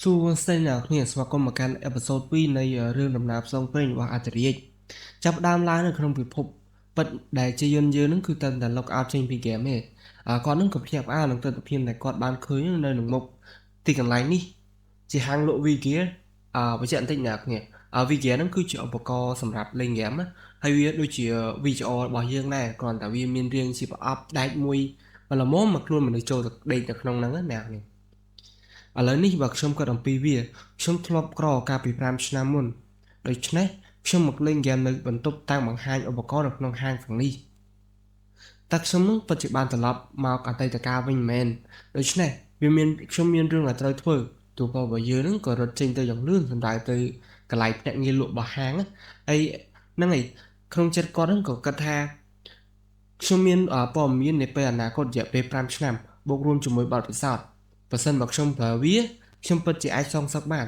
សួស្តីអ្នកគ្នាស្វាគមន៍មកកាន់ episode 2នៃរឿងដំណើរផ្សងព្រេងរបស់អធិរាជចាប់ផ្ដើមឡើងនៅក្នុងពិភពពិតដែលជាយន្តយើងនឹងគឺតែតែ log out ចេញពី game ទេគាត់នឹងក៏ភ្ញាក់ផ្អើលនឹងទស្សនវិជ្ជាដែលគាត់បានឃើញនៅនឹងមុខទីកន្លែងនេះជាហាងលក់ V-Gear អឺបញ្ជាក់បន្តិចអ្នកគ្នា V-Gear ហ្នឹងគឺជាឧបករណ៍សម្រាប់លេង game ណាហើយវាដូចជា VCR របស់យើងដែរគ្រាន់តែវាមានរាងជាប្រអប់ដែកមួយល្មមមកខ្លួនមនុស្សចូលទៅដេកនៅក្នុងហ្នឹងណាអ្នកគ្នាឥឡូវនេះបើខ្ញុំគិតអំពីវាខ្ញុំធ្លាប់ក្រកាលពី5ឆ្នាំមុនដូច្នេះខ្ញុំមកលេងហ្គេមនៅបន្ទប់តាំងបង្ហាញឧបករណ៍នៅក្នុងហាងទាំងនេះតែខ្ញុំនឹងពិតជាបានត្រឡប់មកអតីតកាលវិញមែនដូច្នេះវាមានខ្ញុំមានរឿងដែលត្រូវធ្វើទោះបើយើងនឹងក៏រត់ចេញទៅយ៉ាងលឿនសម្ដៅទៅកន្លែងភ្នាក់ងារលក់របស់ហាងហើយហ្នឹងហើយក្នុងចិត្តគាត់ហ្នឹងក៏គិតថាខ្ញុំមានព័ត៌មាននៃពេលអនាគតរយៈពេល5ឆ្នាំបូករួមជាមួយបទពិសោធន៍បើសិនបើខ្ញុំប្រើវាខ្ញុំពិតជាអាចសងសឹកបាន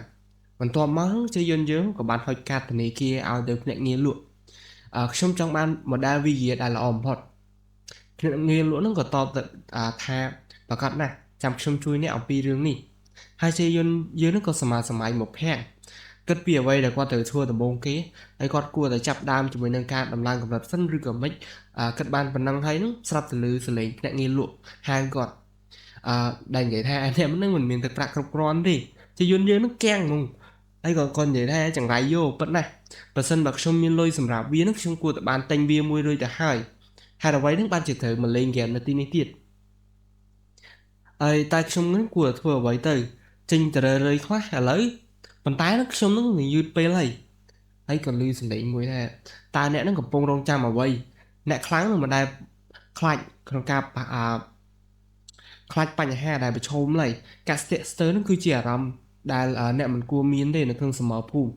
បន្ទាប់មកជាយន្តយើងក៏បានហុចកាតធនាគារឲ្យទៅភ្នាក់ងារលក់ខ្ញុំចង់បាន model V-Gear ដែលល្អបំផុតភ្នាក់ងារលក់ហ្នឹងក៏តបទៅថាប្រកាសណាស់ចាំខ្ញុំជួយអ្នកអំពីរឿងនេះហើយជាយន្តយើងនឹងក៏សមាសម័យមកភាំងគិតពីអ្វីដែលគាត់ត្រូវធ្វើដំបូងគេហើយគាត់គួរតែចាប់ដើមជាមួយនឹងការដំឡើងកម្រិតសិនឬក៏មិនគិតបានប៉ុណ្ណឹងហើយនឹងស្រាប់ទៅលើសលេងភ្នាក់ងារលក់ហាងគាត់អឺដែលនិយាយថាអ្នកហ្នឹងមិនមានទឹកប្រាក់គ្រប់គ្រាន់ទេជាយន្តយើងនឹងកាំងហ្មងហើយក៏គាត់និយាយថាចង្រៃយោពិតណាស់បើសិនបើខ្ញុំមានលុយសម្រាប់វានឹងខ្ញុំគួរតែបានទិញវាមួយរួចទៅហើយហេតុអ្វីនឹងបានជាត្រូវមកលេងហ្គេមនៅទីនេះទៀតហើយតែខ្ញុំនឹងគួរតែធ្វើអ្វីទៅចេញទៅរើយខ្លះឥឡូវប៉ុន្តែនឹងខ្ញុំនឹងយឺតពេលហើយហើយក៏ឮសំឡេងមួយថាតើអ្នកនឹងកំពុងរងចាំអ្វីអ្នកខ្លាំងនឹងមិនដែលខ្លាចក្នុងការអាខ្លាចបញ្ហាដែលប្រឈមឡើយការស្ទាក់ស្ទើរនឹងគឺជាអារម្មណ៍ដែលអ្នកមិនគួរមានទេនៅក្នុងសមរភូមិ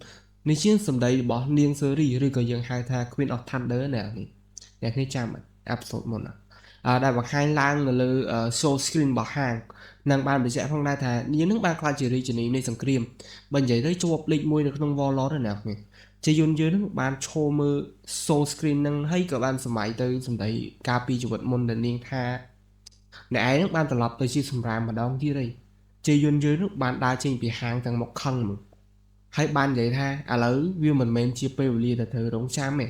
នេះជាសម្ដីរបស់នាងសេរីឬក៏យើងហៅថា Queen of Thunder អ្នកនេះអ្នកនេះចាំ episode មុនដែលបង្ហាញឡើងនៅលើ show screen របស់ហាងនឹងបានបញ្ជាក់ផងដែរថានាងនឹងបានក្លាយជារាជិនីនៃសង្គ្រាមបើនិយាយទៅជាប់លេខ1នៅក្នុង Warlord ណាអ្នកនេះជាយន្តយើងនឹងបានឈរមើល show screen នឹងហើយក៏បានសម័យទៅសម្ដីការពីជីវិតមុនដែលនាងថាអ្នកឯងនឹងបានត្រឡប់ទៅជាសម្រាមម្ដងទៀតហើយជាយន្តយើងនឹងបានដើរចេញពីហាងទាំងមកខឹងមកហើយបាននិយាយថាឥឡូវវាមិនមែនជាពេលវេលាដែលត្រូវរងចាំទេ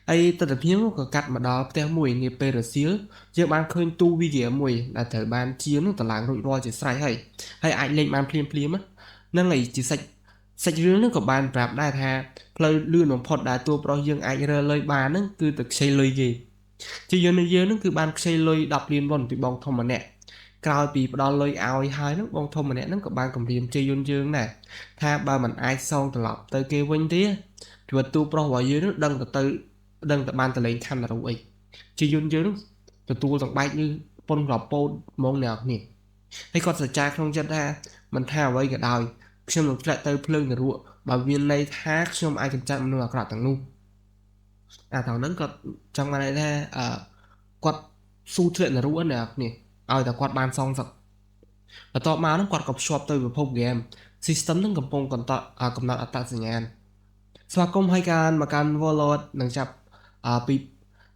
ហើយទស្សនភាពក៏កាត់មកដល់ផ្ទះមួយនាពេលរសៀលយើងបានឃើញទូវីហ្គាមួយដែលត្រូវបានជាងនឹងតម្លើងរួចរាល់ជាស្រេចហើយហើយអាចលេងបានភ្លាមភ្លាមហ្នឹងហើយជាសាច់សាច់រឿងហ្នឹងក៏បានប្រាប់ដែរថាផ្លូវលឿនបំផុតដែលតួប្រុសយើងអាចរើលុយបានហ្នឹងគឺទៅខ្ចីលុយគេជាយើងនឹងយើងហ្នឹងគឺបានខ្ចីលុយ10លានវ៉ុនពីបងធំម្នាក់ក្រោយពីផ្ដល់លុយឲ្យហើយហ្នឹងបងធំម្នាក់ហ្នឹងក៏បានគម្រាមជ័យយន្តយើងដែរថាបើមិនអាចសងត្រឡប់ទៅគេវិញទេជីវិតតួប្រុសរបស់យើងនឹងដឹងទៅទៅដឹងតែបានតលេងខណ្ឌរូអីជាយន្តយើងនឹងទទួលទាំងបែកnhưប៉ុនក្របពោតហ្មងអ្នកនេះហើយគាត់សច្ចាក្នុងចិត្តថាមិនថាអ្វីក៏ដោយខ្ញុំនឹងធ្លាក់ទៅភ្លើងនរកបើមានន័យថាខ្ញុំអាចកម្ចាត់មនុស្សអាក្រក់ទាំងនោះអាថងហ្នឹងគាត់ចង់បានន័យថាអឺគាត់ស៊ូធ្លាក់នរកណានេះឲ្យតែគាត់បានសងសឹកបន្ទាប់មកហ្នឹងគាត់ក៏ភ្ជាប់ទៅពិភពហ្គេម system ហ្នឹងកំពុងកន្តកំណត់អត្តសញ្ញាណស្វាគមន៍ឲ្យការមកកាន់ Warlord នឹងចាប់ពី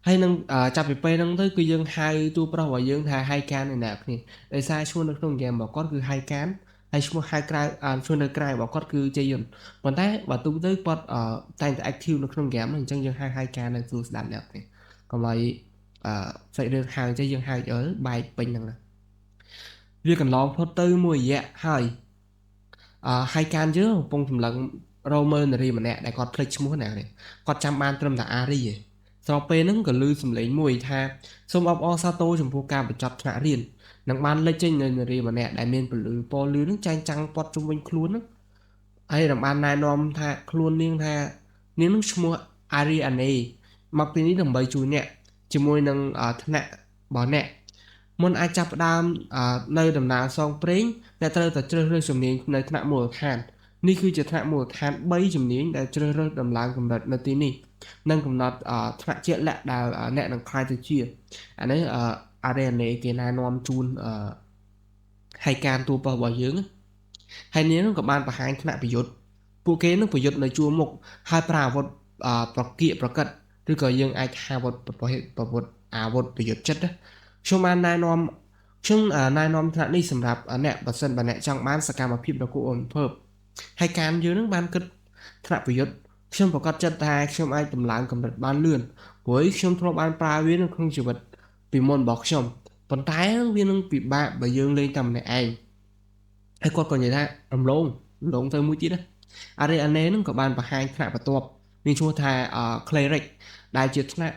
ហើយនឹងចាប់ពីពេលហ្នឹងទៅគឺយើងហៅតួប្រុសរបស់យើងថាហៅកានឯអ្នកគ្នាដោយសារឈ្មោះនៅក្នុងហ្គេមរបស់គាត់គឺហៅកានហើយឈ្មោះហៅក្រៅឈ្មោះនៅក្រៅរបស់គាត់គឺជ័យយុនប៉ុន្តែបើទូទៅគាត់តែងតែ active នៅក្នុងហ្គេមហ្នឹងអញ្ចឹងយើងហៅហៅកាននៅស្រួលស្ដាប់អ្នកគ្នាកុំឲ្យអឺសាច់រឿងហៅចេះយើងហៅអើបែកពេញហ្នឹងវាកន្លងផុតទៅមួយរយៈហើយអឺហៅកានយើងកំពុងសម្លឹងរមើលនារីម្នាក់ដែលគាត់ភ្លេចឈ្មោះណានេះគាត់ចាំបានត្រឹមតែអារីឯងស្របពេលហ្នឹងក៏ឮសំឡេងមួយថាសូមអបអរសាទរចំពោះការបញ្ចប់ថ្នាក់រៀននឹងបានលេចចេញនៅនារីម្នាក់ដែលមានពលឺពណ៌លឿងនឹងចែងចាំងព័ទ្ធជុំវិញខ្លួនហ្នឹងហើយនឹងបានណែនាំថាខ្លួននាងថានាងនឹងឈ្មោះអារីអានេមកទីនេះដើម្បីជួយអ្នកជាមួយនឹងថ្នាក់របស់អ្នកមុនអាចចាប់ផ្ដើមនៅដំណើរសងព្រេងអ្នកត្រូវតែជ្រើសរើសជំនាញនៅថ្នាក់មូលដ្ឋាននេះគឺជាថ្នាក់មូលដ្ឋាន3ជំនាញដែលជ្រើសរើសដំឡើងកម្រិតនៅទីនេះនិងកំណត់ថ្នាក់ជាក់លាក់ដែលអ្នកនឹងក្លាយទៅជាអានេះអារ៉េណេគេណែនាំជូនហើយការតួប៉ោះរបស់យើងហើយនាងក៏បានបង្ហាញថ្នាក់ប្រយុទ្ធពួកគេនឹងប្រយុទ្ធនៅជួរមុខហើយប្រើអាវុធប្រគៀកប្រកិតឬក៏យើងអាចថាអាវុធប្រភេទអាវុធប្រយុទ្ធចិត្តខ្ញុំបានណែនាំ ខ្ញុំណែនាំថ្នាក់នេះសម្រាប់អ្នកបើសិនបើអ្នកចង់បានសកម្មភាពដ៏គួរឲ្យរំភើបហើយការយើងនឹងបានគិតថ្នាក់ប្រយុទ្ធខ្ញុំប្រកាសចិត្តថាខ្ញុំអាចតម្លើងកម្រិតបានលឿនព្រោះខ្ញុំធ្លាប់បានប្រើវានៅក្នុងជីវិតពីមុនរបស់ខ្ញុំប៉ុន្តែវានឹងពិបាកបើយើងលេងតែម្នាក់ឯងហើយគាត់ក៏និយាយថារំលងរំលងទៅមួយទៀតណាអារ៉េអាណេនឹងក៏បានបង្ហាញថ្នាក់បន្ទាប់មានឈ្មោះថា Cleric ដែលជាថ្នាក់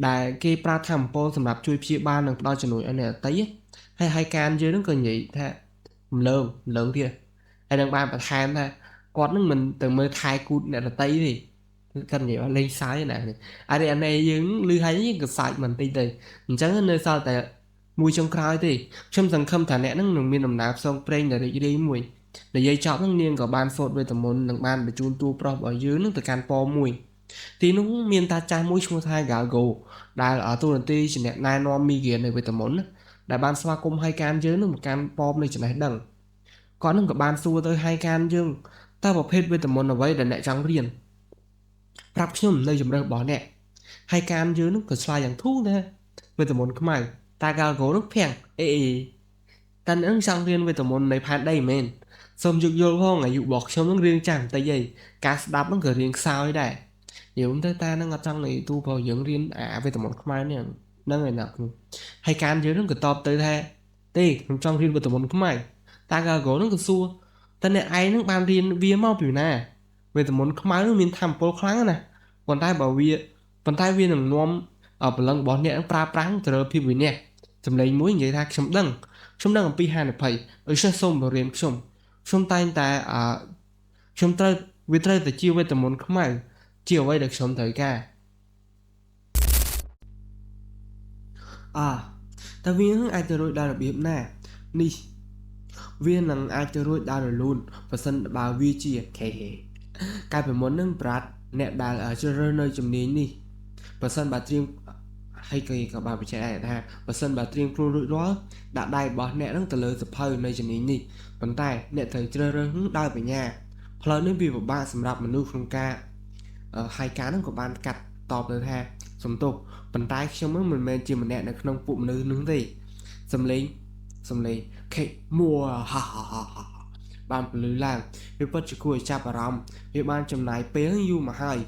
ដែលគេប្រើធម្មពលសម្រាប់ជួយព្យាបាលនិងផ្ដល់ជំនួយឲ្យអ្នកដទៃហើយហើយការយើងនឹងក៏និយាយថារំលើងរំលើងទៀតហើយនឹងបានបន្ថែមថាគាត់នឹងមិនទៅមើលថែគូតអ្នកដទៃទេគាត់និយាយថាលេងសើចណាអារ៉េអាណេយើងឮហើយយើងក៏សើចមិនតិចទៅអញ្ចឹងនៅសល់តែមួយចុងក្រោយទេខ្ញុំសង្ឃឹមថាអ្នកនឹងនឹងមានដំណើរផ្សងព្រេងដ៏រីករាយមួយនិយាយចប់នឹងនាងក៏បានសូត្រវេទមន្តនិងបានបញ្ជូនតួប្រុសរបស់យើងនឹងទៅកាន់ប៉មួយទីនោះមានតាចាស់មួយឈ្មោះថា Galgo ដែលតួនាទីជាអ្នកណែនាំមីហ្គានៃវេទមន្តដែលបានស្វាគមន៍ឲ្យការយើងនឹងមកកាន់ប៉មនៃចំណេះដឹងគាត់នឹងក៏បានសួរទៅឲ្យការយើងតើប្រភេទវេទមន្តអ្វីដែលអ្នកចង់រៀនប្រាប់ខ្ញុំនៅជំរើសរបស់អ្នកហើយការយើងនឹងក៏ឆ្លើយយ៉ាងធូរដែរវេទមន្តខ្មៅតា Galgo នឹងភាំងអេអេតានឹងចង់រៀនវេទមន្តនៃផែនដីមែនសូមយោគយល់ផងអាយុរបស់ខ្ញុំនឹងរៀងចាស់បន្តិចអីការស្ដាប់នឹងក៏រៀងខ្សោយដែរនិយាយទៅតានឹងអត់ចង់នៃទូព្រោះយើងរៀនអាវេទមន្តខ្មែរនេះហ្នឹងឯណាហើយការយើងនឹងក៏តបទៅថាទេខ្ញុំចង់រៀនវេទមន្តខ្មែរតា Galgo នឹងក៏សួរតើអ្នកឯងនឹងបានរៀនវាមកពីណាវេទមន្តខ្មៅនឹងមានធម៌ពលខ្លាំងណាស់ប៉ុន្តែបើវាប៉ុន្តែវានឹងនាំព្រលឹងរបស់អ្នកនឹងប្រើប្រាស់ទៅលើភាពវិន័យសម្លេងមួយនិយាយថាខ្ញុំដឹងអំពីហានិភ័យដូច្នេះសូមបរៀនខ្ញុំខ្ញុំតែងតែខ្ញុំត្រូវវាត្រូវតែជាវេទមន្តខ្មៅជាអ្វីដែលខ្ញុំត្រូវការអតើវានឹងអាចទៅរួចដល់របៀបណានេះវានឹងអាចទៅរួចដល់រលូនបើសិនបើវាជាខេកាលពីមុននឹងប្រាតអ្នកដែលជ្រើសរើសនៅជំនាញនេះបើសិនបើត្រៀមហើយគេក៏បានបញ្ជាក់ដែរថាបើសិនបើត្រៀមខ្លួនរួចរាល់ដាក់ដៃរបស់អ្នកនឹងទៅលើសភៅនៃជំនាញនេះប៉ុន្តែអ្នកត្រូវជ្រើសរើសដោយបញ្ញាផ្លូវនេះវាពិបាកសម្រាប់មនុស្សក្នុងការហើយការនឹងក៏បានកាត់តបទៅថាសំទោសប៉ុន្តែខ្ញុំមិនមែនជាម្នាក់នៅក្នុងពួកមនុស្សនោះទេសំលេងខេមួហាហាហាហាបានពលឺឡើងវាពិតជាគួរឲ្យចាប់អារម្មណ៍វាបានចំណាយពេលយូរមកហើយ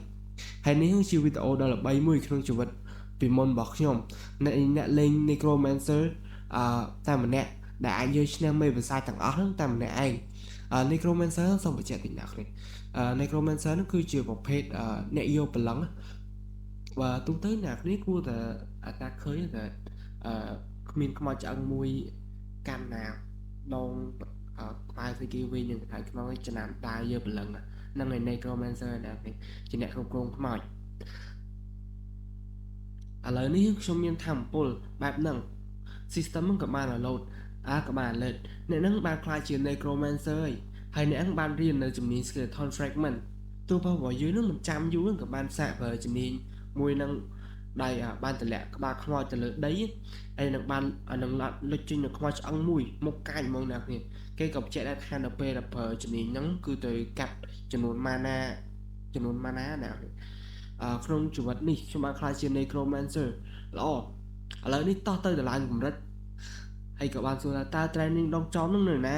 ហើយនេះជាវីដេអូដ៏ល្បីមួយក្នុងជីវិតពីមុនរបស់ខ្ញុំអ្នកលេង Necromancer តែម្នាក់ដែលអាចយកឈ្នះមេបិសាចទាំងអស់ហ្នឹងតែម្នាក់ឯង Necromancer សូមបញ្ជាក់តិចណាស់គ្នា Necromancer ហ្នឹងគឺជាប្រភេទអ្នកយកព្រលឹងបើទូទៅអ្នកគ្នាគួរតែអាតាឃើញតែគ្មានខ្មោចឆ្អឹងមួយកាន់ណាដងក្បាលស្អីគេវិញនឹងហើយខ្មោចចំណាំដើរយកព្រលឹងហ្នឹងឯ Necromancer អ្នកគ្នាជាអ្នកគ្រប់គ្រងខ្មោចឥឡូវនេះខ្ញុំមានធម្មពលបែបហ្នឹង system ហ្នឹងក៏បាន load ក៏បាន alert អ្នកហ្នឹងបានក្លាយជា Necromancer ហើយអ្នកហ្នឹងបានរៀននៅជំនាញ Skeleton Fragment ទោះបីរបស់យើងនឹងមិនចាំយូរក៏បានសាកប្រើជំនាញមួយនឹងដៃបានតម្លាក់ក្បាលខ្មោចទៅលើដីហើយនឹងបាននឹងលុចចេញនៅខ្មោចឆ្អឹងមួយមុខកាចហ្មងអ្នកគ្នាគេក៏បញ្ជាក់ដែរថានៅពេលដែលប្រើជំនាញហ្នឹងគឺទៅកាត់ចំនួន mana ចំនួន mana ណាក្នុងជីវិតនេះខ្ញុំបានក្លាយជា Necromancer ល្អឥឡូវនេះតោះទៅតម្លើងកម្រិតហើយក៏បានសួរថាតើ training ដងចំនឹងនៅណា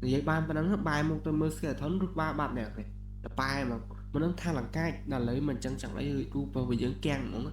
និយាយបានប៉ុណ្ណឹងបែរមកទៅមើល skeleton ឬបាបាត់អ្នកនេះតប៉ែហ្មងមិនដឹងថាលង្កាចដល់ឥឡូវមិនចឹងចង់អីគូបើយើងកាំងហ្មង